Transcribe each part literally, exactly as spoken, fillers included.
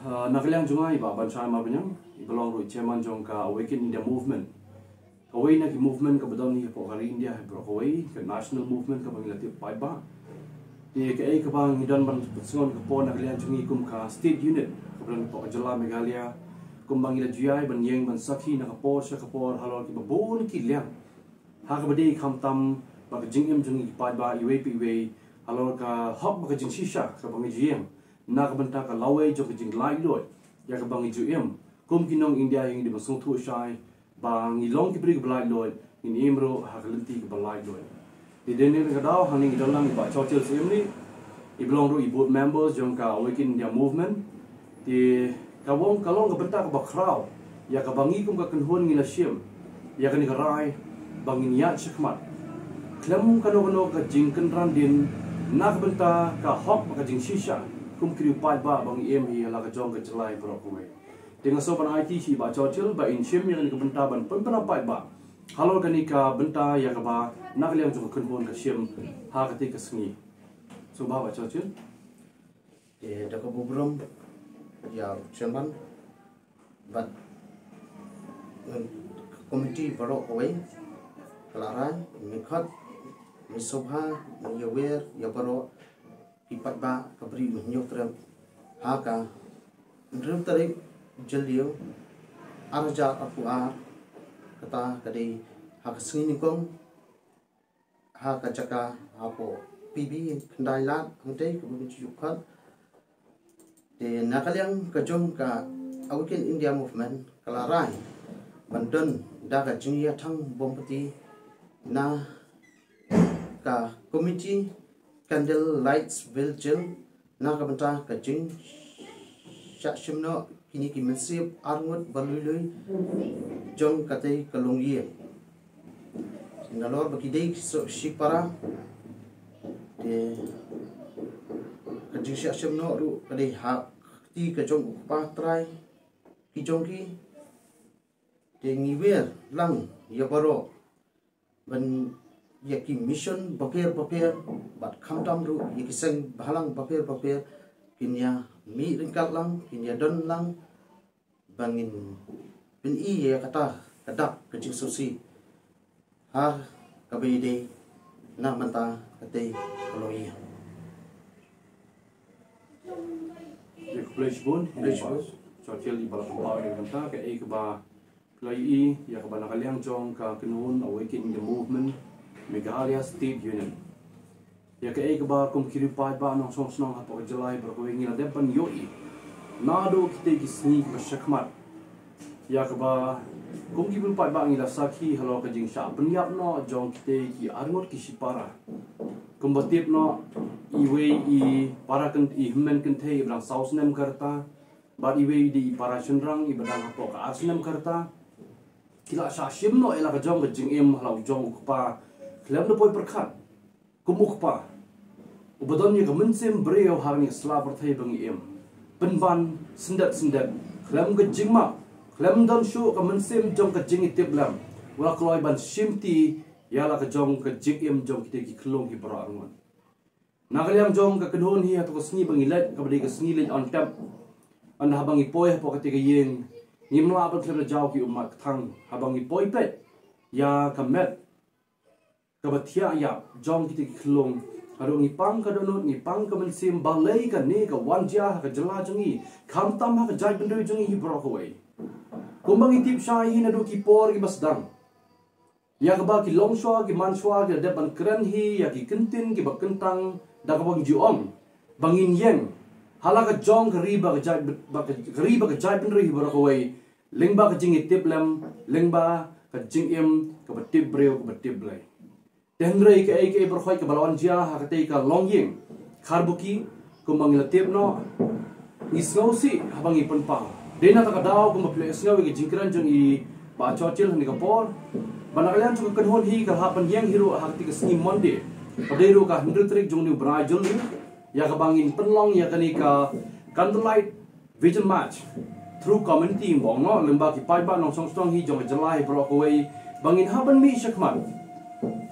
Uh, na ka liang jong nga i Bah Banshai Marbaniang, i ba long ruh i chairman jong ka Awaken India Movement. Kawei na ki movement kaba don hi hapoh ka ri India hi baroh kawei, ka national movement kaba ngi la tip paidbah. Te kaei kaba ngi don ban pynsngew na ka por na ka liang jong ngi kum ka state unit kaba don hapoh ka jylla Meghalaya, kumba ngi la ju ïai ban ïeng ban sakhi na ka por sha ka por halor kiba bun ki liang. Ha kaba dei khamtam ba ka jingim jong ngi ki paidbah iwei pa iwei halor ka hok bad ka jingshisha kaba ngi ju ïeng na ka bynta ka lawei jong ka jinglaitluid ïa kaba ngi ju im kum ki nong India. Ïa ngi dei ban sngewthuh shai ba ngi long ki briew kiba laitluid, ngin im ruh ha ka lynti kaba laitluid. Te dei na kane ka daw hangne ngi don lang i Bah Churchill Syiemlieh, i ba long ruh i board members jong ka Awaken India Movement. Te ka long, ka long ka bynta kaba khraw ïa kaba ngi kum ka kynhun ngi la shim ïa kane ka rai ba ngin ïaid shakhmat khlem kano kano ka jingkynran dien na ka bynta ka hok bad ka jingshisha kum ki riew paidbah ba ngi im hi ha la ka jong ka jylla hi baroh kawei. Te nga sngewbha ban aiti sha i Bah Churchill ba in shim ïa kane ka bynta ban pynbna paidbah halor kane ka bynta ïa kaba na ka liang jong ka kynhun ka shim ha katei ka sngi. Sngewbha Bah Churchill. Te da kaba burom ïa u chairman bad, eh, komiti baroh kawei, ka la rai, ngi khot, ngi sngewbha, ngi ïawer ïa baroh ki paidbah ka Bri u Hynñiewtrep ha ka hynriew tarik Jylliew ar hajar arphew ar, kata ka dei ha ka sngi nyngkong ha ka jaka hapoh P B Khyndailad hangtei kaba ngi ju khot. Te na ka liang ka jong ka Awaken India Movement ka la rai ban don da ka jingïathang mombati na ka committee Candle Lights Vigil na ka bynta ka jingshah shim noh kine ki mynsiem arngut ba lui lui jong katei ka longïing. Nalor ba ki dei ki so shipara, te ka jingshah shim noh ruh ka dei ha ka kti ka jong u kpa trai ki jong ki. Te ngi wer lang ïa baroh ban ïa ki mission bapher bapher bad khamtam ruh ïa ki seng bhalang bapher bapher kin ïa mih ryngkat lang, kin ïa don lang ba ngin pyni ïa kata ka dak ka jingsngewsih ha kaba ïadei na ka bynta katei ka longïing. Ïa, khublei shibun. Khublei shibun. Churchill, i ba la pynpaw ïa ka bynta kaei kaba phi la ïohi ïa kaba na ka liang jong ka kynhun Awaken India Movement Meghalaya State Unit. Ïa kaei kaba kum ki riew paidbah nongshong shnong hapoh ka jylla hi baroh kawei ngi la dep ban ïohi naduh kitei ki sngi kiba shakhmat. Ïa kaba kum ki riew paidbah ngi la sakhi halor ka jingshah pynïap noh jong kitei ki arngut ki shipara. Kumba tip noh, iwei i para kyn-, i hynmen kynthei i ba dang saw snem ka rta bad iwei i dei i para shynrang i ba dang hapoh ka ar snem ka rta. Ki la shah shim noh ïa la ka jong ka jingim ha la u jong u kpa khlem da poi pyrkhat kum u kpa uba don ïa ka mynsiem briew ha kane ka sla pyrthei ba ngi im. Pynban syndet syndet khlem ka jingmap, khlem don shuh ka mynsiem jong ka jingïatiplem, u la kloi ban shimti ïa la ka jong ka jingim jong kitei ki khyllung hi baroh arngut. Na ka liang jong ka kynhun hi, hato ka sngi ba ngi leit kaba dei ka sngi leit on tap, ynda haba ngi poi hapoh katei ka ïing ngim lah ban khlem da jaw ki ummat kthang. Haba ngi poi peit ïa ka met kaba thiah ïap jong kitei ki khyllung, haduh ngi pang ka dohnud, ngi pang ka mynsiem balei kane ka wan jia ha ka jylla jong ngi, khamtam ha ka jaitbynriew jong ngi hi baroh kawei. Kumba ngi tip shai hi naduh ki por kiba sdang, ïa kaba ki longshuwa ki manshuwa ki la dep ban kren hi ïa ki kyntien kiba kyntang da kaba ngi ju ong ba ngin ïeng ha la ka jong ka ri bad ka jait, bad ka ri bad ka jaitbynriew hi baroh kawei, lyngba ka jingïatiplem, lyngba ka jingim kaba tip briew kaba tip Blei. Te hynrei kaei kaei baroh kaba la wan jia ha katei ka longïing Kharbuki, kumba ngi la tip noh, ngi sngewsih haba ngi pynpaw. Dei na kata ka daw kumba phi la ïohsngew ïa ka jingkren jong i Bah Churchill ha kane ka por, ba na ka liang jong ka kynhun hi ka la hap ban ïeng hi ruh ha katei ka sngi Monday, ka dei ruh ka hynriew tarik jong une u bnai Jylliew, ïa kaba ngin pynlong ïa kane ka Candlelight Vigil March through community, ong noh, lyngba ki paidbah nongshong shnong hi jong ka jylla hi baroh kawei ba ngin hap ban mih shakhmat.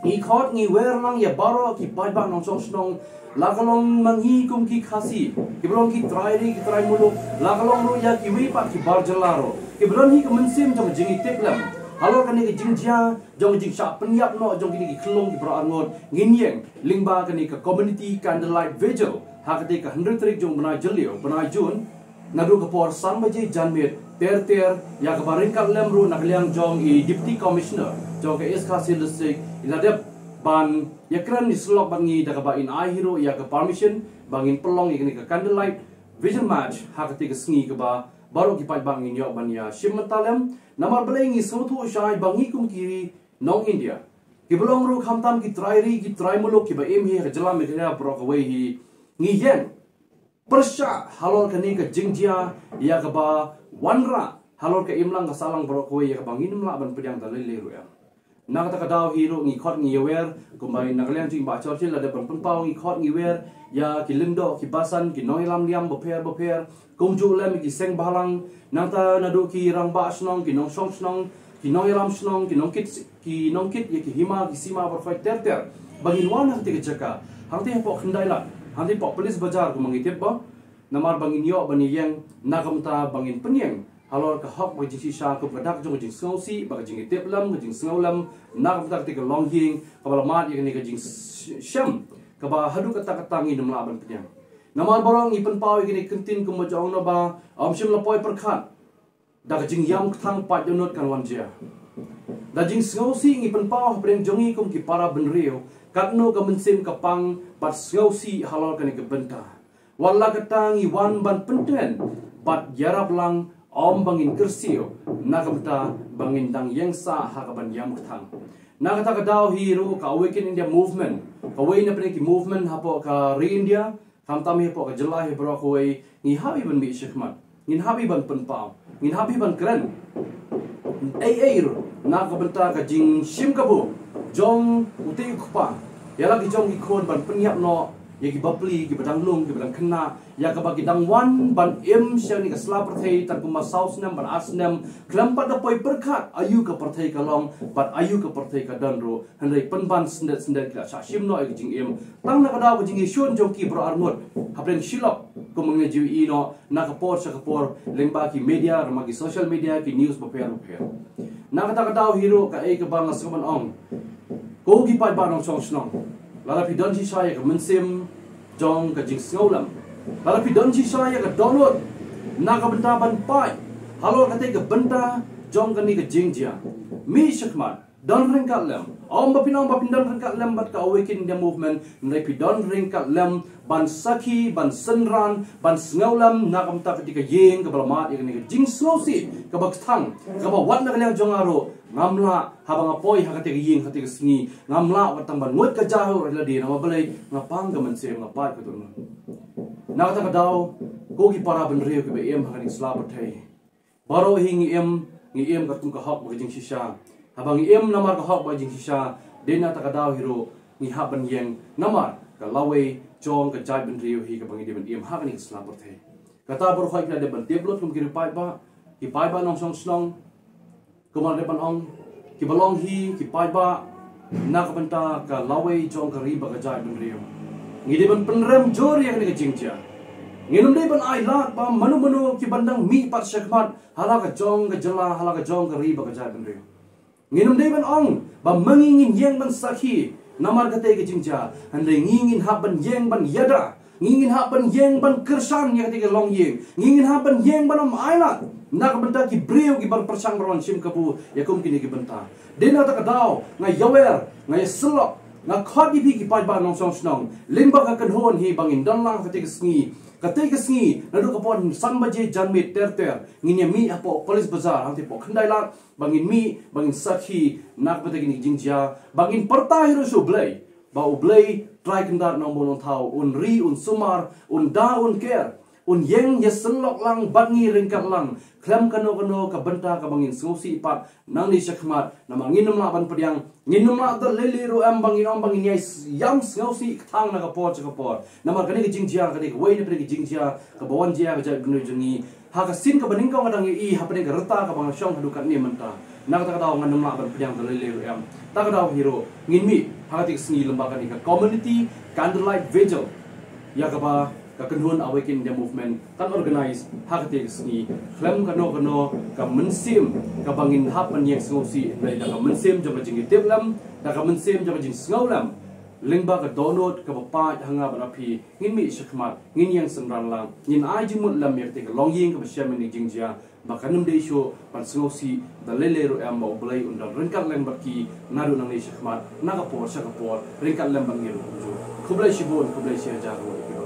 Ngi khot, ngi wer lang ïa baroh ki paidbah nongshong shnong la ka long ma ngi kum ki Khasi kiba long ki trai ri ki trai muluk, la ka long ruh ïa kiwei pat ki bar jylla ruh kiba don hi ka mynsiem jong ka jingïatiplem halor kane ka jingjia jong ka jingshah pynïap noh jong kine ki khyllung ki para arngut, ngin ïeng lyngba kane ka community candlelight vigil ha katei ka hynriew tarik jong u bnai Jylliew, bnai Jun, naduh ka por san baje janmiet ter ter, ïa kaba ryngkat lem ruh na ka liang jong i Deputy Commissioner jong ka East Khasi Hills District i la dep ban ïakren ïasyllok bad ngi da kaba in ai hi ruh ïa ka permission ba ngin pynlong ïa kane ka candlelight vigil march ha katei ka sngi kaba baroh ki paidbah ngin ïoh ban ïa shim bynta lem. Namar balei ngi sngewthuh shai ba ngi kum ki nong India kiba long ruh khamtam ki trai ri ki trai muluk kiba im hi ha ka jylla Meghalaya baroh kawei hi, ngi ïeng pyrshah halor kane ka jingjia ïa kaba wanrah halor ka imlang ka sahlang baroh kawei ïa kaba ngin ym lah ban pdiang da lei lei ruh em. Na kata ka daw hi ruh ngi khot ngi ïawer, kumba na ka liang jong i Bah Churchill la dep ban pynpaw, ngi khot ngi wer ïa ki lyngdoh ki basan, ki nongïalam niam bapher bapher, kumjuh lem ki seng bhalang, nangta naduh ki rangbah shnong, ki nongshong shnong, ki nongïalam shnong, ki nongkit ki nongkit ïa ki hima ki sima baroh ter ter ba ngin wan hangtei ka jaka, hangtei hapoh Khyndai Lad, hangtei hapoh Police Bazar kumba ngi tip ba, namar ba ngin ïoh ban ïeng na ka bynta ba ngin pynïeng halor ka hok bad ka jingshisha kum ka dak jong ka jingsngewsih bad ka jingïatiplem, ka jingsngewlem na ka bynta katei ka longïing kaba la mad ïa kane ka jingshem kaba haduh katta katta ngin ym lah ban pynïeng. Namar baroh ngi pynpaw ïa kane ka kyntien kumba jong naba ym shym la poi pyrkhat da ka jingïam kthang pat dohnud kan wan jia. Da jingsngewsih ngi pynpaw hapdeng jong ngi kum ki para bynriew katno ka mynsiem ka pang bad sngewsih halor kane ka bynta. Wat la katta ngi wan ban pyntngen bad ïarap lang, ym ba ngin kyrsiew na ka bynta ba ngin dang ïeng sah ha kaban ïam kthang. Na kata ka daw hi ruh ka Awaken India Movement, kawei na pdeng ki movement hapoh ka ri India, khamtam hi hapoh ka jylla hi baroh kawei, ngi hap hi ban mih shakhmat, ngin hap hi ban pynpaw, ngin hap hi ban kren ei ei ruh na ka bynta ka jingshim kabu jong utei u kpa ïa la ki jong ki khun ban pynïap noh ïa ki bapli kiba dang lung kiba dang khynnah, ïa kaba ki dang wan ban im sha kane ka sla pyrthei tang kumba saw snem bad ar snem khlem pat da poi pyrkhat aïu ka pyrthei ka long bad aïu ka pyrthei ka don ruh. Hynrei pynban syndet syndet ki la shah shim noh ïa ka jingim. Tang na ka daw ka jingïashun jong ki baroh arngut hapdeng Shillong kumba ngi ju ïohi noh na ka por sha ka por lyngba ki media, lyngba ki social media, ki news bapher bapher. Na kata ka daw hi ruh kaei kaba nga sngewbha ban ong, ko ki paidbah nongshong shnong, lada phi don shisha ïa ka mynsiem jong ka jingsngewlem, lada phi don shisha ïa ka dohnud na ka bynta ban pait halor katei ka bynta jong kane ka jingjia, mih shakhmat, don ryngkat lem. Ym ba phin ong ba phin don ryngkat lem bad ka Awaken India Movement, hynrei phi don ryngkat lem ban sakhi, ban synran, ban sngewlem na ka bynta katei ka ïing kaba la mad ïa kane ka jingsngewsih kaba kthang kaba wat na ka liang jong nga ruh ngam lah, haba nga poi ha katei ka ïing ha katei ka sngi, ngam lah wat tang ban nguid ka ja ruh ïa lade, namar balei? Nga pang ka mynsiem, nga pait ka dohnud. Na kata ka daw, ko ki para bynriew kiba im ha kane ka sla pyrthei, baroh hi ngi im, ngi im katkum ka hok bad ka jingshisha. Haba ngi im namar ka hok bad ka jingshisha, dei na kata ka daw hi ruh ngi hap ban ïeng namar ka lawei jong ka jaitbynriew hi kaba ngi dei ban im ha kane ka sla pyrthei. Kata baroh hi ki la dep ban tip lut kum ki riew paidbah, ki paidbah nongshong shnong, kumba la dep ban ong, kiba long hi ki paidbah na ka bynta ka lawei jong ka ri bad ka jaitbynriew. Ngi dei ban pynrem jur ïa kane ka jingjia. Ngin ym dei ban ai lad ba mano mano ki ban dang mih pat shakhmat ha la ka jong ka jylla, ha la ka jong ka ri bad ka jaitbynriew. Ngin ym dei ban ong ba ma ngi ngin ïeng ban sakhi namar katei ka jingjia, hynrei ngi ngin hap ban ïeng ban ïada, ngi ngin hap ban ïeng ban kyrshan ïa katei ka longïing, ngi ngin hap ban ïeng ban ym ailad na ka bynta ki briew ki ban pyrshang ban wan shim kabu ïa kum kine ki bynta. Dei na kata ka daw nga ïawer, nga ïasyllok, nga khot ïa phi ki paidbah nongshong shnong lyngba ka kynhun hi ba ngin don lang katei ka sngi, katei ka sngi naduh ka por san baje janmiet ter ter ngin ïa mih hapoh Police Bazar hangtei hapoh Khyndai Lad, ba ngin mih, ba ngin sakhi na ka bynta kine ki jingjia, ba ngin pyrta hi ruh sha U Blei ba U Blei Trai Kynrad Nongbuh Nongthaw un ri, un sumar, un da, un ker, un ïeng ïasyllok lang bad ngi ryngkat lang khlem kano kano ka bynta kaba ngin sngewsih pat nangne shakhmat, namar ngin ym lah ban pdiang, ngin ym lah da lei lei ruh em ba ngin ong ba ngin ïai ïam sngewsih kthang na ka por sha ka por. Namar kane ka jingjia ka dei kawei na pdeng ki jingjia kaba wan jia ha ka jaitbynriew jong ngi ha ka sien kaba nyngkong ka dang ïohi hapdeng ka rta kaba nga shong haduh katne mynta. Na kata ka daw ngan ym lah ban pdiang da lei lei ruh em. Ta ka daw hi ruh ngin mih ha katei ka sngi lyngba kane ka community candlelight vigil ïa kaba ka kynhun Awaken India Movement kan organize ha katei ka sngi, khlem kano kano ka mynsiem kaba ngin hap ban ïeng sngewsih, hynrei da ka mynsiem jong ka jingïatiplem, da ka mynsiem jong ka jingsngewlem. Lyngba ka dohnud kaba pait ha nga bad ha phi, ngin mih shakhmat, ngin ïeng synran lang, ngin ai jingmut lem ïa katei ka longïing kaba shem ïa ka jingjia, ba kan ym dei shuh ban sngewsih da lei lei ruh em, ba U Blei un don ryngkat lem bad ki naduh nangne shakhmat, na ka por sha ka por, ryngkat lem bad ngi ruh kumjuh. Khublei shibun, khublei shihajar ruh.